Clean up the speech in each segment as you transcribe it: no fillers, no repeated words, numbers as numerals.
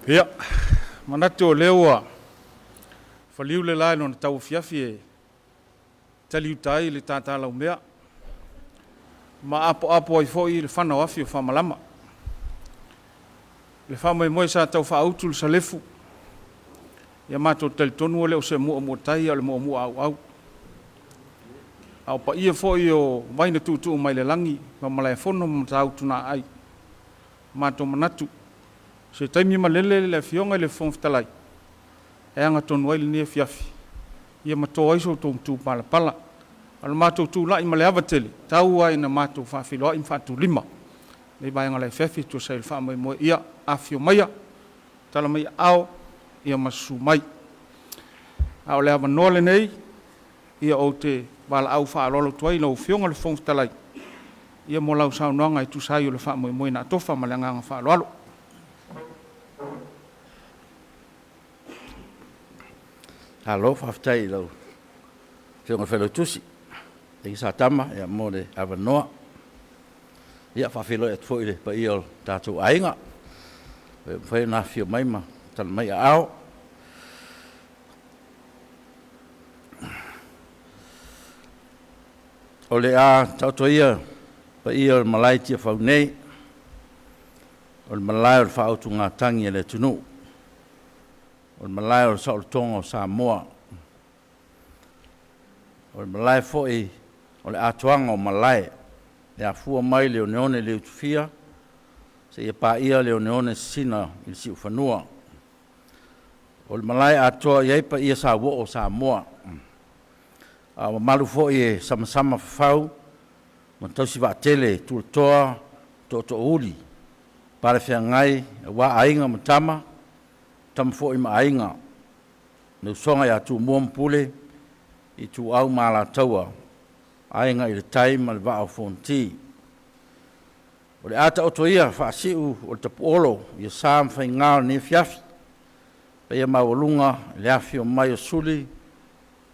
Ia, manatu o lea ua faliu le la i lona tauafiafi e taliuta ai le tatalaumea ma apoapo ai foi le fana o afi o faamalama. Le faamoemoe sa tau faautu le salefu, ia matou talitonu e le o se muamuatai a o le muamua auau. A o paia foi o vai na tuutuu mai le lagi ma Malaefono ma Matautu na aai, matou manatu se taimi malele le Afioga i le Fofoga Fetalai e agatonu ai lenei afiafi ia ma to ai so outou matupalapala. A o le matou tulai ma le ava tele, tau lava ina matou faafeiloai ma faatulima lenei vaega o le afiafi e tusa ai o le faamoemoe. Ia afifio maia, tala mai aao ma susu mai. A o le avanoa lenei ou te valaau faaaloalo atu ai i lau Afioga i le Fofoga Fetalai mo lau saunoaga e tusa ai o le faamoemoe na atofa. Ma le agaga faaaloalo. Malo faafetai i lau Afioga i le Failautusi le Satama mo le avanoa. E faafeiloai atu foi i le paia o le tatou aiga ua mafai ona afifio mai ma tala mai aao. O le a taoto ia paia o le malae i Tiafau nei, o le malae o le faautugatagi a le atunuu, o le malae o le saolotoga o Samoa, o le malae foi o le atoaga o malae e afua mai le oneone le utufia seia paia le oneone sisina i le siufanua. O le malae e atoa i ai paia sauoo o Samoa, a o mamalu foi e samasama fafau ma tausi vaatele e tulatoa ma tootoouli, palefeagai aua Aiga ma Tama, Tama foi ma Aiga, le usoga ia Tumua ma Pule, Ituau ma Alataua, Aiga i le Tai ma le Vaa o Fonoti. O le a taoto ia faasiu o le tapuolo ia sa ma faiga o lenei afiafi, i le paia maualuga i le afifio mai o Suli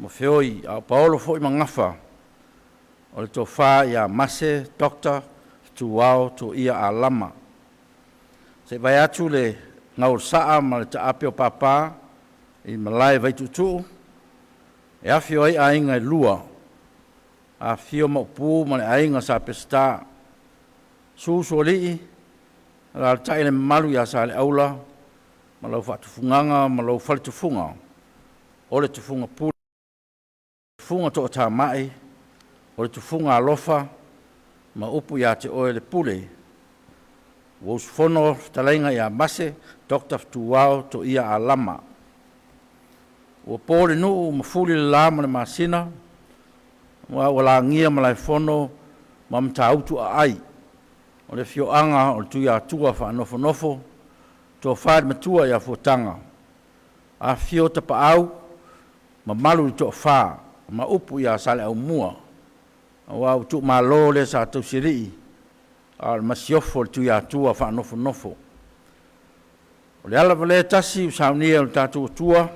ma Feoi, a o paolo foi ma gafa o le tofa ia Mase Dr. Fetuao Toia Alama. Se i vaeatu le gau o le saa ma le taape o papa i le malae i Vaituutuu e afifio ai aiga e lua, afifio Maopu ma le Aiga Sa Peseta, susu Sualii, alaalatai le mamalu ia Saleaula ma lau faatufugaga ma lou faletufuga o le tufuga pule, tufuga toatamai, o le tufuga alofa ma upu ia te oe le pule. Ua usufono le fetalaiga ia Mase Dr. Fetuao Toia Alama. Ua po le nuu ma fuli le la ma le masina, aua ua lagia Malaefono ma Matautu Aai, o le afioaga o le Tuiatua Faanofonofo, tofa i le Matua ia Fuataga, afifio Tapaau, mamalu i le Toafa ma upu ia Saleaaumua, aua ua tuumalo le sa tausialii a o le masiofo a le Tuiatua Faanofonofo. O le ala lea e tasi ua saunia e lo tatou Atua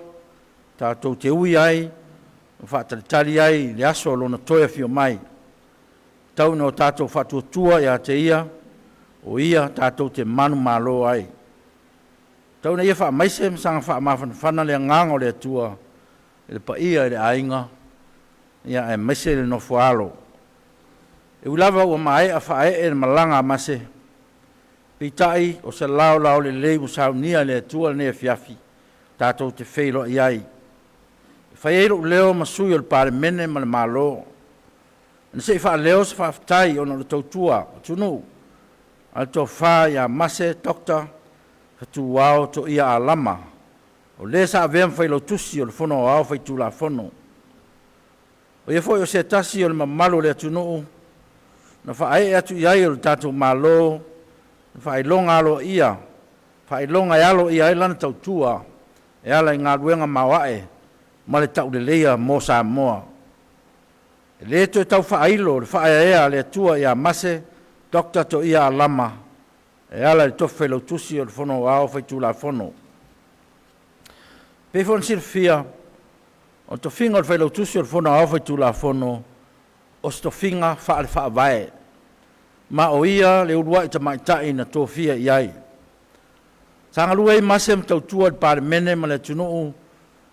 tatou te ui ai ma faatalitali ai i le aso o Lona toe afio mai. Tau ina o tatou faatuatua ia te Ia, o Ia tatou te manumalo ai. Tau ina ia faamaise ma saga faamafanafana le agaga o le Atua i le paia i le aiga aemaise le nofo a alo. E ui lava ua maea faaee le malaga a mase, peitai o se lao laolelei ua saunia e le Atua lenei afiafi tatou te feiloai ai, e fai ai lou leo ma sui o le Palemene ma le Malo, ina se i faaleo se faafetai ona o le tautua atunuu a le Tofa ia Mase Dr. Fetuao Toia Alama, o le sa avea ma Failautusi o le Fono Aoao Faitulafono. O ia foi o se tasi o le mamalu o le atunuu na faaee atu i ai e le tatou Malo le faailoga e aloaia ai lana tautua e ala i galuega maoae ma le tauleleia mo Samoa. E le toe tau faailo le faaeaea a le Atua ia Mase Dr. Toia Alama e ala i le tofi Failautusi o le Fono Aoao Faitulafono. E pei foi ona silafia, o le tofiga o le Failautusi o le Fono Aoao Faitulafono, o se tofiga faale-Faavae, ma o ia le uluai tamaitai na tofia i ai. Sa galue ai Mase ma tautua i le Palemene ma le atunuu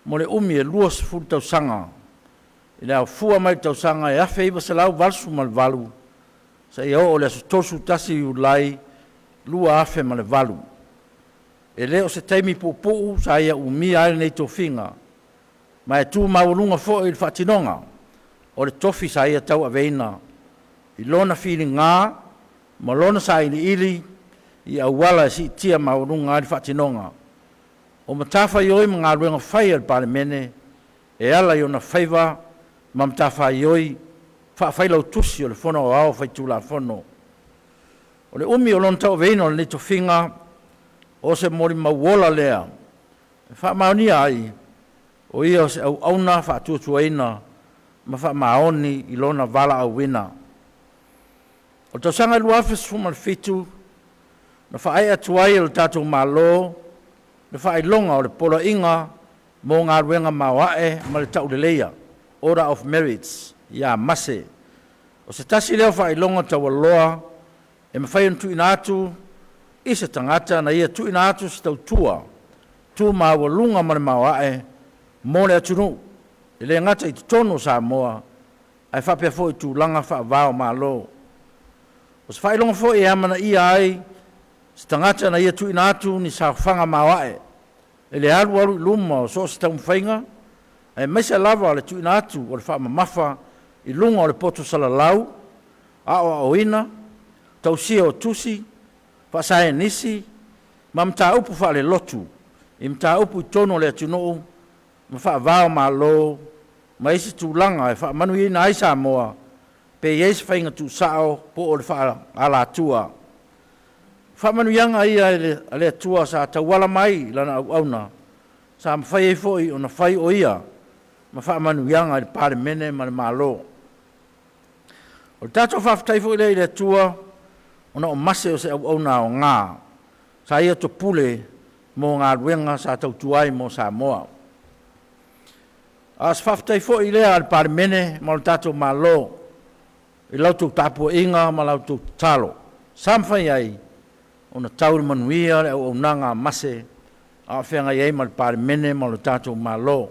mo le umi e 20 tausaga, i le afua mai i le tausaga e 1988 seia oo i le aso 31 Iulai 2008. E le o se taimi puupuu sa ia umia ai lenei tofiga, ma e tu maualuga foi le faatinoga o le tofi sa ia tauaveina i lona filiga ma lona sailiili i auala e siitia maualuga ai le faatinoga o matafaioi ma galuega fai a le Palemene e ala i ona faiva ma matafaioi faa-Failautusi o le Fono Aoao Faitulafono. O le umi o lona tauaveina o lenei tofiga, o se molimau ola lea e faamaonia ai o ia o se auauna faatuatuaina ma faamaoni i lona valaauina. O le tausaga e 2017, na faaee atu ai e le tatou Malo le Faailoga o le Poloaiga mo Galuega Maoae ma le Tauleleia, Order of Merits ia Mase. O se tasi lea o faailoga taualoa e mafai ona tuuina atu i se tagata na ia tuuina atu se tautua tu maualuga ma le maoae mo le atunuu, e le gata i totonu o Samoa, ae faapea foi i tulaga faava-o-Malo. O se faailoga foi e amanaia ai se tagata na ia tuuina atu ni saofaga maoae i le alualu i luma o so o se taumafaiga, aemaise lava o le tuuina atu o le faamamafa i luga o le poto salalau, aoaoina, tausia o tusi faasaienisi ma mataupu faalelotu i mataupu i totonu o le atunuu ma faava-o-Malo ma isi tulaga e faamanuiaina ai Samoa, pe i ai se faiga tuusao po o le faaalatua. O faamanuiaga ia a le Atua sa tauala mai i lana auauna, sa mafai ai foi ona fai o ia ma faamanuiaga i le Palemene ma le Malo. O le tatou faafetai foi lea i le Atua ona o Mase o se auauna aoga sa ia topule mo galuega sa tautua ai mo Samoa. A o se faafetai foi lea a le Palemene ma le tatou Malo i la outou tapuaiga ma la outou tatalo sa mafai ai ona tau i le manuia le auaunaga a Mase a o feagai ai ma le Palemene ma lo tatou Malo.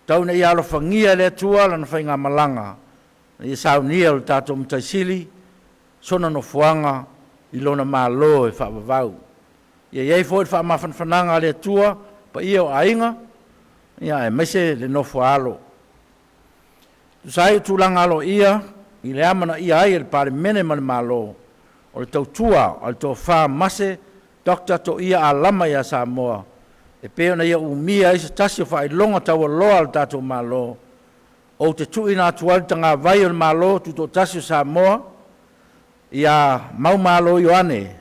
Tau ina ia alofagia e le Atua lana faigamalaga, ma ia saunia e lo tatou Matai Sili sona nofoaga i lona Malo e faavavau. Ia i ai foi le faamafanafanaga a le Atua i le paia o aiga aemaise le nofo a alo. E tusa ai o tulaga aloaia i le amanaia ai e le Palemene ma le Malo o le tautua a le Tofa Mase Dr. Toia Alama ia Samoa e pei ona ia umia ai se tasi o Faailoga Taualoa a le tatou Malo, ou te tuuina atu ai le Tagavai o le Malo Tutoatasi o Samoa ia Maumalo Ioane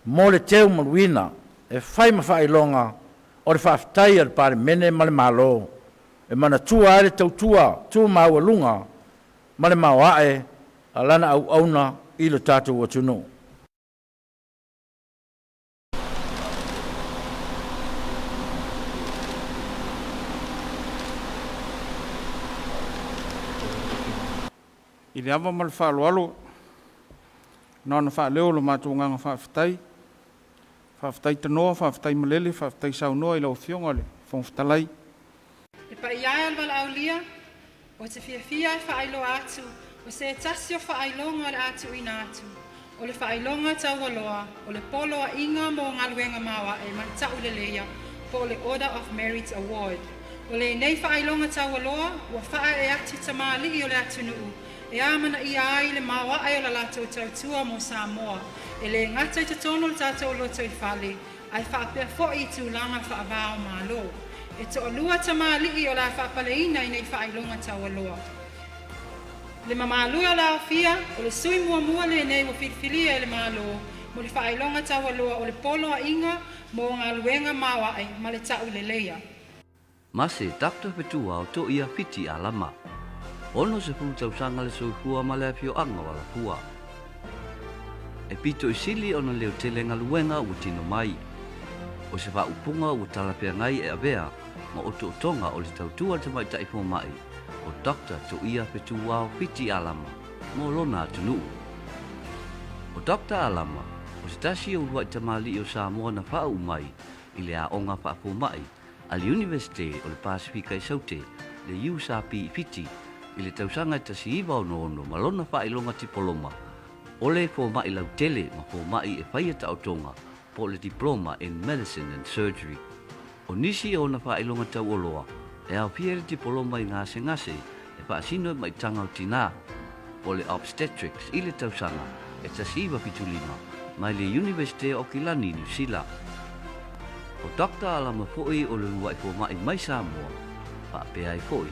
mo le teumaluina e fai ma faailoga o le faafetai a le Palemene ma le Malo e manatua ai le tautua tu maualuga ma le maoae a lana auauna i le tatou atunuu. I le ava ma le faaaloalo, na ona faaleo o lo matou agaga faafetai, faafetai tanoa, faafetai malele, faafetai saunoa i lau Afioga i le Fofoga Fetalai. Le paia e o le valaaulia, ou te fiafia e faailoa atu o se tasi o faailoga o le a tuuina atu, o le faailoga taualoa o le Poloaiga mo Galuega Maoae ma le Tauleleia po o le Order of Merit Award. O lenei faailoga taualoa ua faaee atu i tamalii o le atunuu e amanaia ai le maoae o la latou tautua mo Samoa, e le gata i totonu o le tatou lotoifale, ae faapea foi i tulaga faava-o-Malo. E toalua tamalii o le a faapaleina i nei faailoga taualoa. Le mamalu e o le aofia, o le sui muamua lenei ua filifilia e le Malo mo le faailoga taualoa o le Poloaiga mo Galuega Maoae ma le Tauleleia. Mase Doctor Fetuao Toia Fiti Alama. 60 tausaga le soifua ma le afioaga o Alafua. E pito i sili ona leo tele galuega ua tino mai. O se faaupuga ua talafeagai e avea ma otootoga o le tautua a le tamaitai fomai o Doctor Toia Fetuao Fiti Alama mo lona atunuu. O Doctor Alama, o O se tasi o ulua'i tamalii o Samoa na faauu mai i le aoga faafomai a le Iunivesite o le Pasefika i Saute, le USAP i Fiti, i le tausaga e 1966 ma lona faailoga tipoloma o le foma'i lautele ma foma'i e faia taotoga po o le Diploma in Medicine and Surgery. O nisi o ona faailoga taualoa e aofia i le tipoloma i gasegase e faasino i maitaga o tinā, po o le Obstetrics i le tausaga e 1975 mai le Iunivesite o Okilani i Niu Sila. O Doctor Alama foi o le ulua'i foma'i mai Samoa, faapea ai foi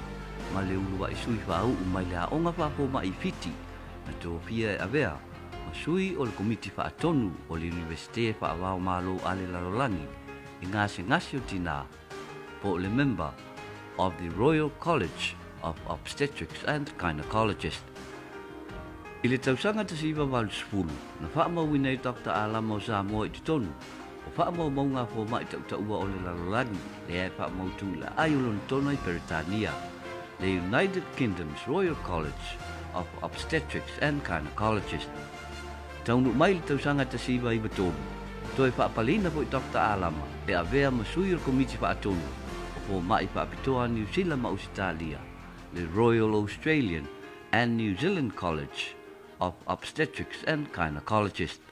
ma le ulua'i sui faauu mai le aoga faafoma'i i Fiti na tofia e avea ma sui o le Komiti Faatonu o le Iunivesite Faava-o-Malo a le Lalolagi i gasegase o tinā, po o le Member of the Royal College of Obstetrics and Gynaecologists. I le tausaga 1980, na faamauina ai Doctor Alama o Samoa i totonu o faamaumauga a fomai tautaua o le lalolagi lea e faamautu i laaai o Lonetona i Peretania, le United Kingdom's Royal College of Obstetrics and Gynaecologists. Taunuu mai i le tausaga 1993, toe faapaleina foi Doctor Alama e avea ma sui o le Komiti Faatonu o Fomai Faapitoa a Niu Sila ma Ausetalia, le Royal Australian and New Zealand College of Obstetrics and Gynaecologists.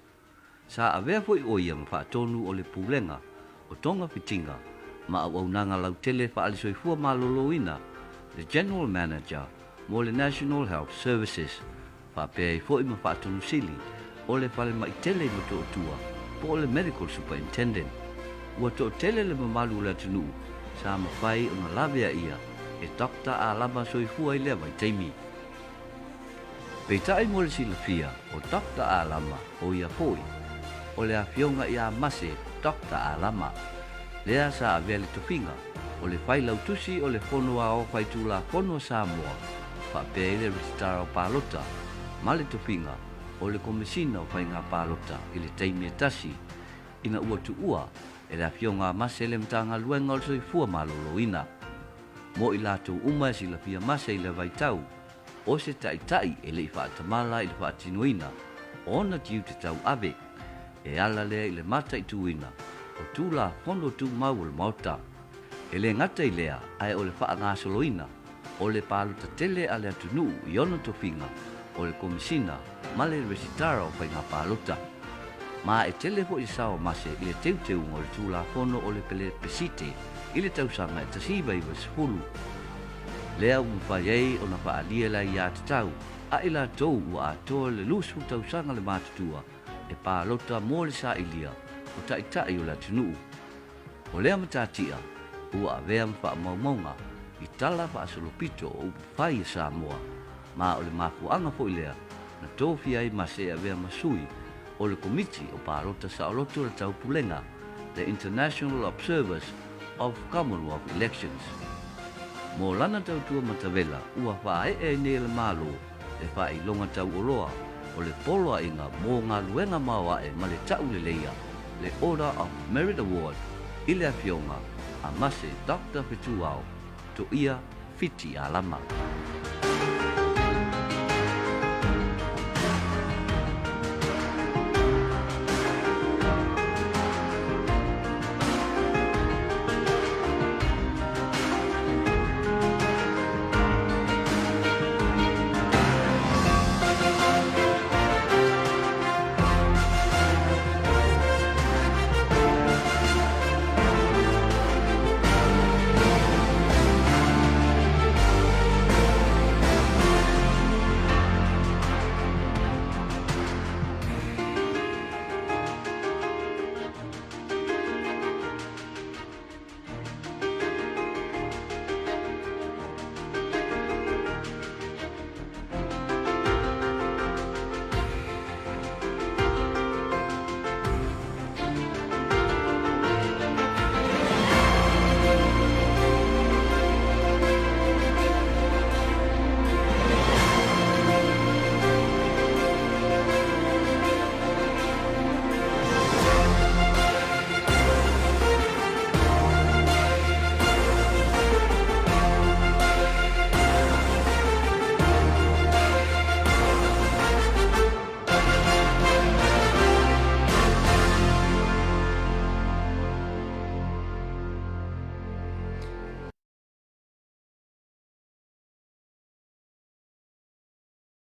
Sa avea foi ʻo ia ma faatonu o le Pulega o Togafitiga ma Auaunaga Lautele Faale-Soifua Maloloina, le General Manager mo le National Health Services, faapea ai foi ma faatonu sili o le falemai tele i Motootua po o le Medical Superintendent. Ua toatele le mamalu o le atunuu sa mafai ona laveaia e Doctor Alama Soifua i lea vaitaimi. Peitai mo le silafia, o Doctor Alama, o ia foi, o le afioga ia Mase Doctor Alama, lea sa avea le tofiga o le Failautusi o le Fono Aoao Faitulafono a Samoa, faapea ai le Resitara o Palota ma le tofiga o le Komesina o Faiga Palota i le taimi e tasi ina ua tuua e le afioga a Mase le Matagaluega o le Soifua Maloloina. Mo i latou uma e silafia Mase i lea vaitau, o se taitai e le i faatamala i le faatinoina o ona tiute tauave, e ala lea i le mataituina o Tulafono Tumau o le Maota. E le gata i lea, ae o le faagasoloina o le palota tele a le atunuu i ona tofiga o le Komesina ma le Resitara o Faiga Palota. Ma e tele foi sao a Mase i le teuteuga o le Tulafono o le Pelepesite i le tausaga e 1990. Lea ua mafai ai ona faaalia le aiatatau a i latou ua atoa le 20 tausaga le matutua e palota mo le sailia o taitai o le atunuu. O lea matatia ua avea ma faamaumauga i tala faasolopito o upu fai a Samoa, ma o le mafuaaga foi lea na tofia ai Mase e avea ma sui o le Komiti o Palota Saoloto o le Taupulega, the International Observers of Commonwealth Elections. Mo lana tautua matavela ua faaee ai nei e le Malo le faailoga tauoloa o le poloaiga mo galuega maoae ma le tauleleia, le Order of Merit Award, i le Afioga a Mase Doctor Fetuao Toia Fiti Alama.